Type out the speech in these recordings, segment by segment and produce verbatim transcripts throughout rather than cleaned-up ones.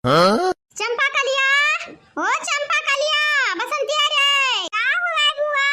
हाँ? चंपा कलिया, ओ चंपा कलिया, बसंतिया रे। का हुआ बुआ?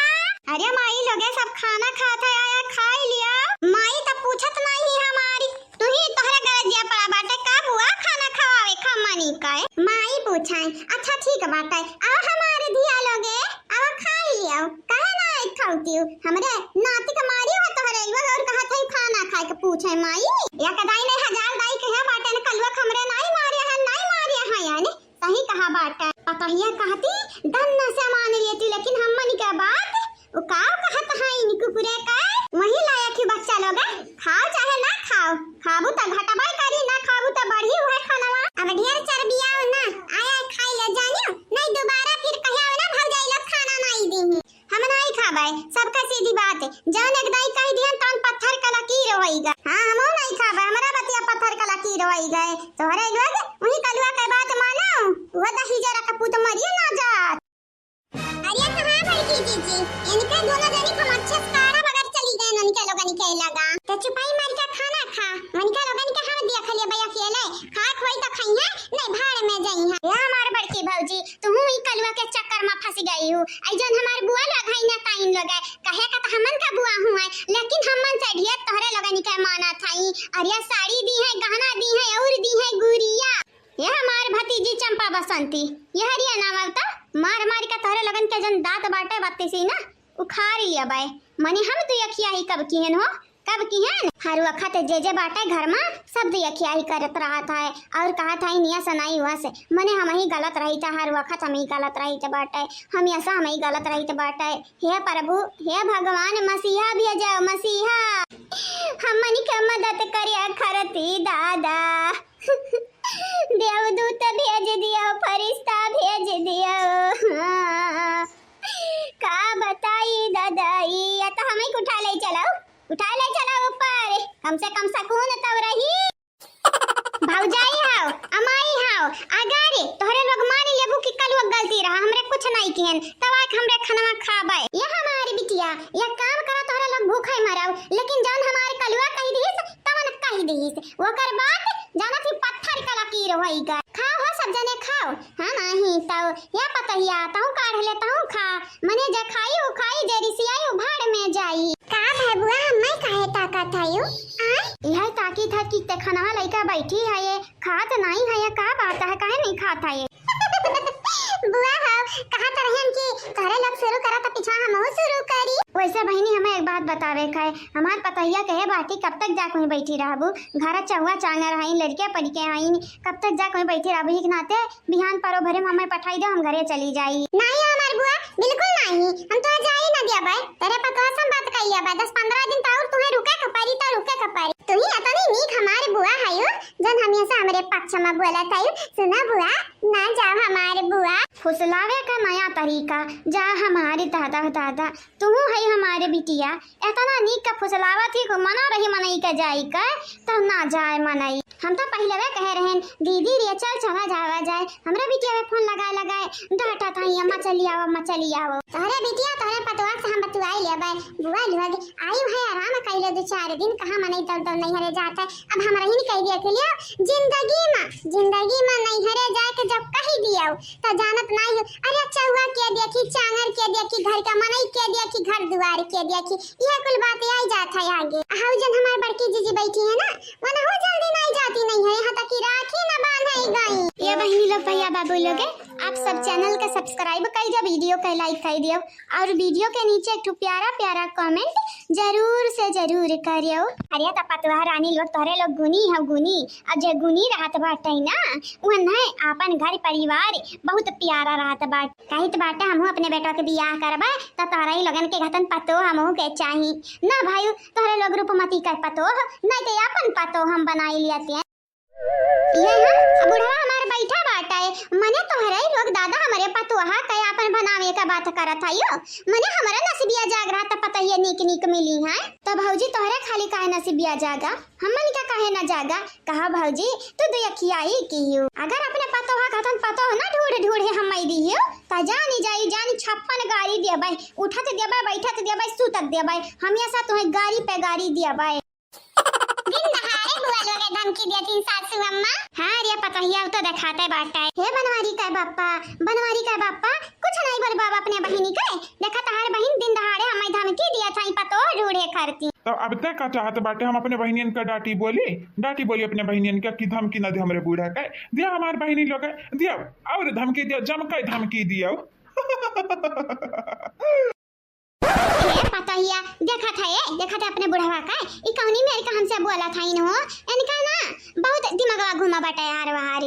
अरे माई लोगे सब खाना खात है, आया खाई लिया। माई त पूछत नहीं हमारी, तू ही तोहरे गरजिया पड़ा बाटे का बुआ, खाना खवावे का मनी का है? माई पूछाए, अच्छा ठीक बाटे, आओ हमारे धिया लोगे, आओ खाई लिया। काहे ना आई खाउती हूँ? हमरे नाती के मारी हो तोहरे लोग और कहा था खाना खाए के पूछे माई। या कदाई नहीं हजार दाई के है बाटे न कलुआ हमरे नाई मारे हैं, नाई मारे हैं यानी। सही कहा बाटे। पतोहिया कहती, "धन्ना से मान लेती, लेकिन हमन के बात, वो का कहत हईन कुकुरे का?" वही लायक ही बच्चा लोग, खाओ चाहे ना खाओ, खाबू त घटबे करी, ना खाबू त बढ़ी हुए खानवा। अब ढेर चर्बियाओ ना, आया खाई ले जानियो, नहीं दोबारा फिर कहिया ना भौजाई लोग खाना नहीं दीही। हम नाई खाबे, सबका सीधी बात है। जौन एक दाई कह दिहन तौन पत्थर का लकीर होई गए। हाँ, हमहू नाई खाबे, हमरा बतिया पत्थर का लकीर होई गए। तोहरे लोग वही कलुआ के बात मानो, वो दही जरा कपूत मरिए ना जात। अरे कहाँ बड़की जीजी, इनके दोनों जनी हम अच्छे से कारब अगर चली गए उनके लोगन के लगा। तो चुपाई मार के खाना खा, उनके लोगन के हम देख लेबे अकेले, खाक होई तो खइहे, नहीं भाड़ में जइहे। ये हमार बड़की भौजी, तुहू ई कलुआ के चक्कर में फंस गई हूँ। आई जौन हमार बुआ लोग है ना ताइन लोग है, कहे का तो हमन का बुआ हुआ है, लेकिन हमन से ढेर तोहरे लोगन के माना था। अरे साड़ी दी है, गहना दी है, और दी है गुरिया। ये हमार भतीजी चंपा बसंती, ये हरिया नाम आवता, मार मार के तोहरे लोगन के जौन दांत बाटे बत्तीसी ना, उखाड़ लिया बाय। मने हम दुई अखिया ही कब किहन हो, कब किहन? हर वक्त जे जे बाटे घर में सब दुई अखिया ही करत रहत है और कहत है निया सनाई हुआ से, मने हम ही गलत रही था, हर वक्त हम ही गलत रही थे बाटे, हम ऐसा हम ही गलत रही थे बाटे। हे प्रभु, हे भगवान, मसीहा भेजो, मसीहा। हमन के मदद करे खरती दादा। देवदूत भेज दियो, फरिश्ता भेज दियो। हाँ। का बताई दादा, ई या तो हमें उठा ले चलाओ, उठा ले चलाओ ऊपर, कम से कम सकून तब रही। भौजाई हाव, अमाई हाव, अगर तोहरे लोग मान लेबू कि कलुआ गलती रहा, हमरे कुछ नहीं किहन, तब आके हमरे खनवा खाबे। ये हमारी बिटिया, ये काम करा, तोहरे लोग भूखे मराओ, लेकिन जौन हमारे कलुआ कह दिहिस, तवन कह दिहिस। ओकर बाद जानत ही पत्थर का लकीर होई गए। खाओ हो सब जने खाओ। हाँ, नहीं तो या पतोहिया, तहूँ काढ़ ले, तहूँ खा। मने जे खाई उ खाई, जे रिसियाई उ भाड़ में जाई। का भय बुआ, हम्मे काहे ताकत है यू? आय? यह ताकी था कि ते खनवा लइका बैठी है ये, खात नहीं है ये, का बात है, काहे नहीं खात है ये? बुआ हो, कहा तो रहन कि तोहरे लोग शुरू करा तो पिछवा हमहू शुरू करी। वैसे बहिनी, हमें एक बात बतावे का है, हमार पतोहिया कहे बाटी कब तक जा कोई बैठी रहबू, घर चौवा चांगर हईन, लड़के पड़के हईन, कब तक जा कोई बैठी रहबू, एक नाते बिहान परो भरे में हमें पठाई दो, हम घरे चली जाई। नहीं हमार बुआ, बिल्कुल नहीं, हम तो जाई ना दिया बाय। तेरे पतोह से हम बात कइले बाय, दस पन्द्रह दिन तो और तुम्हें रुके के परी, तो रुके के परी। तू ही इतनी नीक हमारे बुआ है यू, जन हमेशा हमरे पक्ष में बोलत है यू। सुना बुआ, ना जाओ हमारे बुआ। फुसलावे का नया तरीका, जा हमारे दादा दादा, तू है हमारे बिटिया, इतना नीक का फुसलावत ही को मना रही मनई का जाई का, तो ना जाए मनई। हम तो पहिले वे कहे रहन, "दीदी रे, चल, चला जावा जाए।" हमरे बिटिया में फोन लगाए, लगाए, डांटत हई, "अम्मा, चली आवा, अम्मा, चली आवा।" तोहरे बिटिया, तोहरे पतोह से हम बतुआई लेबे। बुआ लोग, आयु है, आराम कइले दो चार दिन, कहाँ मनई दौड़ दौड़ नैहरे जात है। अब हम रही नहीं कह दिया के लियो, जिंदगी में, जिंदगी में नैहरे जाए के जब कह दियो, तो जानत नहीं हो, अरे चौवा के देखी, चांगर के देखी, घर का मनई के देखी, घर दुआर के देखी, यह कुल बात आई जात है आगे। हाउ जन हमार बड़की जीजी बैठी है ना, वनहु जल्दी नहीं जाती नहीं है, यहाँ तक कि राखी न बांधे गई। ये बहिनी लोग, भैया बाबू लोग, आप सब चैनल के सब्सक्राइब कर दियो, वीडियो के लाइक कर दियो और वीडियो के नीचे एक ठो प्यारा प्यारा कमेंट जरूर से जरूर करियो। अरे तो पतोह रानी लोग, तोहरे लोग गुनी हो गुनी, और जे गुनी रहत बाटे ना, उन्हें आपन घर परिवार बहुत प्यारा रहत बाटे। कहित बाटे हमहू अपने बेटवा के बियाह करबे, त तोहरा ही लोगन के घतन पतोह हमहू के चाही। ना भाई, तोहरे लोग रूपमती के पतोह, नहीं तो आपन पतोह हम बनाई लियते हैं। ये है, अब बुढ़वा हमार बैठा बाटे, मने तोहरे ही लोग दादा हमरे पतोह के आपन बनावे का बात करत है यो। मने हमरा नसीबिया जाग रहा त पतोहिया नीक नीक मिली है। त भौजी तोहरे खाली काहे नसीबिया जागा? हमन का काहे ना जागा? कहा भौजी, तू दुई अखिया ही की हो। अगर अपने पतोह खातन पतोह ना ढूंढ ढूंढे हम्मई दी हो, त जानी जाई, जानी छप्पन गारी देबे, उठत देबे, बैठत देबे, सुतत देबे, हमेशा तुहे गारी पे गारी देबे। दिन दहाड़े बुआ लोगे धमकी देती सासू अम्मा। हाँ रे पता भैया तो देखाते बाटे। हे बनवारी का बापा, बनवारी का बापा, कुछ नहीं बोल बाबा अपने बहिनी के। देखा तहार बहिन दिन दहाड़े हमें धमकी दिया था, ई पतो ढूंढे करती। तो अब ते का चाहत बाटे, हम अपने बहिनियन का डांटी बोली, डांटी बोली अपने बहिनियन का कि धमकी न दे हमरे बूढ़ा के, दिया हमार बहिनी लोग के, दिया और धमकी दिया, जम के धमकी दिया। ए पतोहिया, देखत है, ए, देखत है अपने बुढ़वा का, ई कौनी मेर का हमसे बोलत हईन हो, इनका ना बहुत दिमागवा घूमा बाटे यार वहार।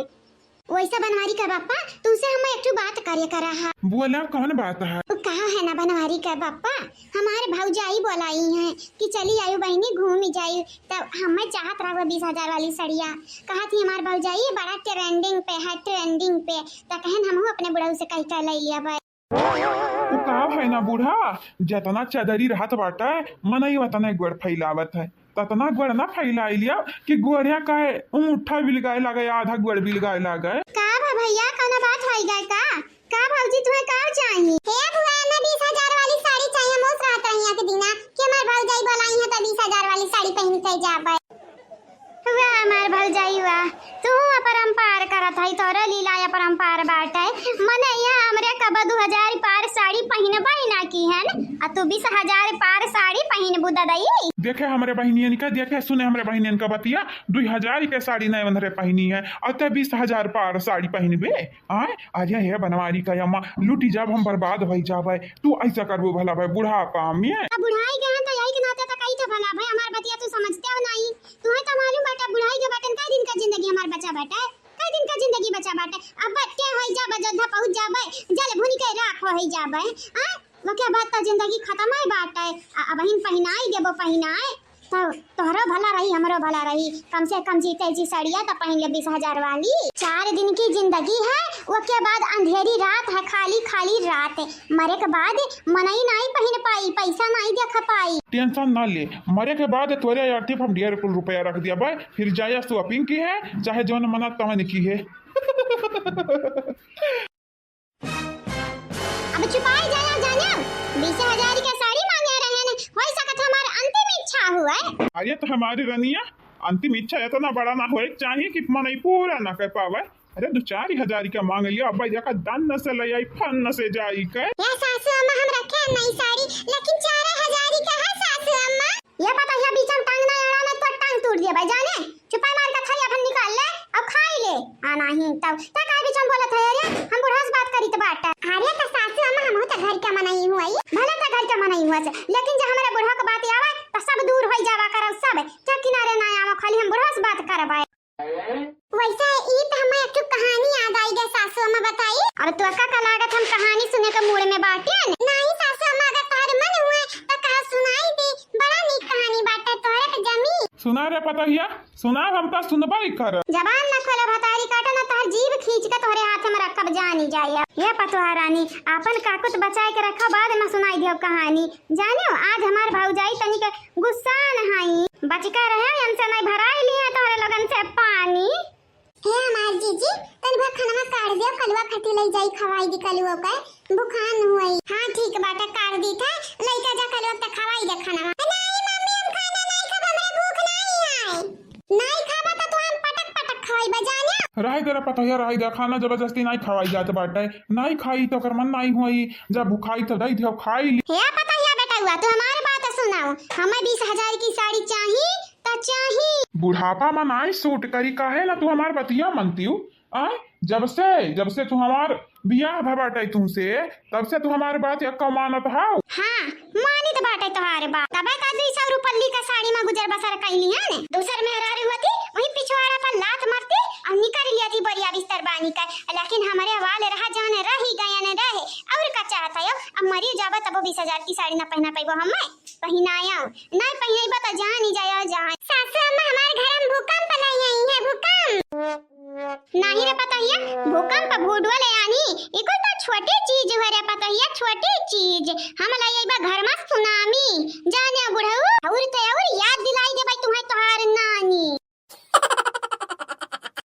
वैसा बनवारी का बापा, तुमसे हम एक ठो बात करे करा हा। बोला, कौन बात है? उ कहा है ना बनवारी का बापा, हमार भौजाई बोलाई है कि चली आयु बहिनी घूमी जाई, तब हमें चाहत रहा बीस हजार वाली सड़िया। कहा थी हमार भौजाई बड़ा ट्रेंडिंग पे है, ट्रेंडिंग पे, त कहन हमहू अपने बुढ़ऊ से कह के ले लिया भाई। उ का है ना बूढ़ा, जतना चदरी रहत बाटे, मनई वतने गोड़ फैलावत है। ततना गोड़ ना फैलाई लिया कि गोड़िया का ऊँठा बिलगाए लागे, आधा गोड़ बिलगाए लागे। का बा भैया, कौनो बात होई गए का? का भौजी, तुम्हें का चाहिए? हे बुआ, हमें बीस हजार वाली साड़ी चाहिए। हम उस रात रही के दिना कि हमार भौजाई बोलाई है तो बीस हजार वाली साड़ी पहन के जाबे। वाह हमार भौजाई वाह, तू अपरंपार करत हई, तोरे लीला अपरंपार बाटे। मने यहाँ हमरे कब दू हजार पार साड़ी पहिनबे ना की हन, आ तू बीस हजार पार साड़ी पहिनबू ददई। देखे हमरे बहिनियन का, देखे सुने हमरे बहिनियन का बतिया, दुई हजार के साड़ी नए वंधरे पहिनी है, अते बीस हजार पार साड़ी पहिनबे। आय, अरे हे बनवारी का अम्मा, लुटी जाब, हम बर्बाद होई जाबे। तू ऐसा करबू भला भाई बुढ़ापा में? अब बुढ़ाई गए हैं तो यही के नाते तो कही था भला भाई, हमार बतिया तू समझते हो नहीं। तुम्हें तो मालूम बाटे बुढ़ाई के बाटे, कई दिन का जिंदगी हमार बचा बाटे, कई दिन का जिंदगी बचा बाटे। अब बच्चे होई जाबे, जोधा पहुँच जाबे, जल भुन के राख होई जाबे। आय, ओके बाद तो जिंदगी खत्म है बाटे। आ, अबहिन पहिनाई देबो पहिनाए, तो तोहरो भला रही, हमरो भला रही। कम से कम जीते जी सड़िया तो पहिन ले बीस हजार वाली। चार दिन की जिंदगी है, ओके बाद अंधेरी रात है, खाली खाली रात। मरे के बाद मनई नाई पहिन पाई, पैसा नाई देख पाई। टेंशन ना ले, मरे के बाद तोरे अर्थी हम डेढ़ कुल रुपया रख दिया भाई, फिर जाया शॉपिंग की है, चाहे जौन मना तवन की है। अब चुपाई जाया जाने, बीस हजार के साड़ी मांगे रहे ने, हो सकत हमार अंतिम इच्छा हुए। अरे तो हमारी रनिया, अंतिम इच्छा इतना बड़ा ना होए चाहिए कि मनई पूरा ना कर पावे। अरे दो चार हजार का मांग लिया, अब देखा दन्न से ले आई, फन्न से जाई के। ए सासू अम्मा, हम रखे नहीं साड़ी, लेकिन चार हजार का है सासू अम्मा। ये पता है बीच में टांग ना अड़ा ना तो टांग टूट दिया भाई जाने। चुपाई मार के थाली अपन निकाल ले और खाई ले। आ नहीं तब तक आगे बीच में बोलत है, अरे हम बुढ़ा से बात करी तो बात। अरे तो सासू अम्मा, हम तो घर का मनई हुआ ही, भले तो घर का मनई हुआ से, लेकिन जब हमारे बुढ़ा के बात आवे तो सब दूर हो जावा करो सब, क्या किनारे ना आवा, खाली हम बुढ़ा से बात करबे। वैसे ई त हमें एक ठो कहानी याद आई गए सासू अम्मा, बताई। अब तोका का लागत हम कहानी सुने के मूड में बाटियन? नहीं सासू अम्मा, अगर तोहरे मन हुए तो कहा सुनाई दी, बड़ा नीक कहानी बाटे, तोहरे के जमी। सुना रे पतोहिया, सुना, हम तो सुनबे ही कर। जबान न खोले भतारी काटा, न तोहर जीभ खींच के तोहरे हाथ में रखब जानी जाए। ये पतोहा रानी, आपन काकुत बचाए के रखो, बाद में सुनाई दियो कहानी। जानियो, आज हमार भौजाई तनिक गुस्सान हई, बचिका रहे, इनसे नहीं भराई लिहे तोहरे लोगन से पानी। हे हमार जीजी, तनी भर खाना काढ़ दियो, कलुआ खटी लई जाई, खवाई दी कलुआ के, भुखान हुई। हाँ ठीक बाटे, काढ़ दी थे, लइका जा कलुआ के खवाई दे खाना। नहीं मम्मी, हम खाना नहीं खाब, हमरा भूख नहीं है। नहीं खाबा त तू हम पटक पटक खवाई बजाने। रहे दे रे पतोहिया, रहे दे, खाना जबरदस्ती नहीं खवाई जात बाटे, नहीं खाई तो ओकर मन नहीं हुई, जब भुखाई तो दई दियो खाई ली। हे पतोहिया बेटउआ, तू हमार बात सुनाओ, हमें बीस हजार की साड़ी चाही त चाही। बुढ़ापा में नाई सूट करी, काहे ना तू हमार बतिया मनतियू? आ, जब से, जब से तू हमार बियाह भ बाटे तुमसे, तब से तू हमार बात एक्का मानत हाउ। हाँ, मानित बाटे तोहार बात। तबे का दुई सौ रुपल्ली का साड़ी में गुजर बसर कैली है ने। दूसर मेहरारू होती, वही पिछवाड़ा पर लात मारती और निकर लिया थी बोरिया बिस्तर बानी का। लेकिन हमारे वाले रहा जाने रही गए ने रहे। और का चाहत हो? अब मरी जाबे तबो बीस हजार की साड़ी ना पहना पैबो हमें। पहिनाया, नहीं पहिनेबा त जान ही जाया जहाँ। सासू अम्मा, हमारे घर में भूकंप नहीं आई है, भूकंप। नहीं रे पतोहिया, भूकंप भूडुआ ले आनी, इको तो छोटी चीज है रे पतोहिया, छोटी चीज। हम ले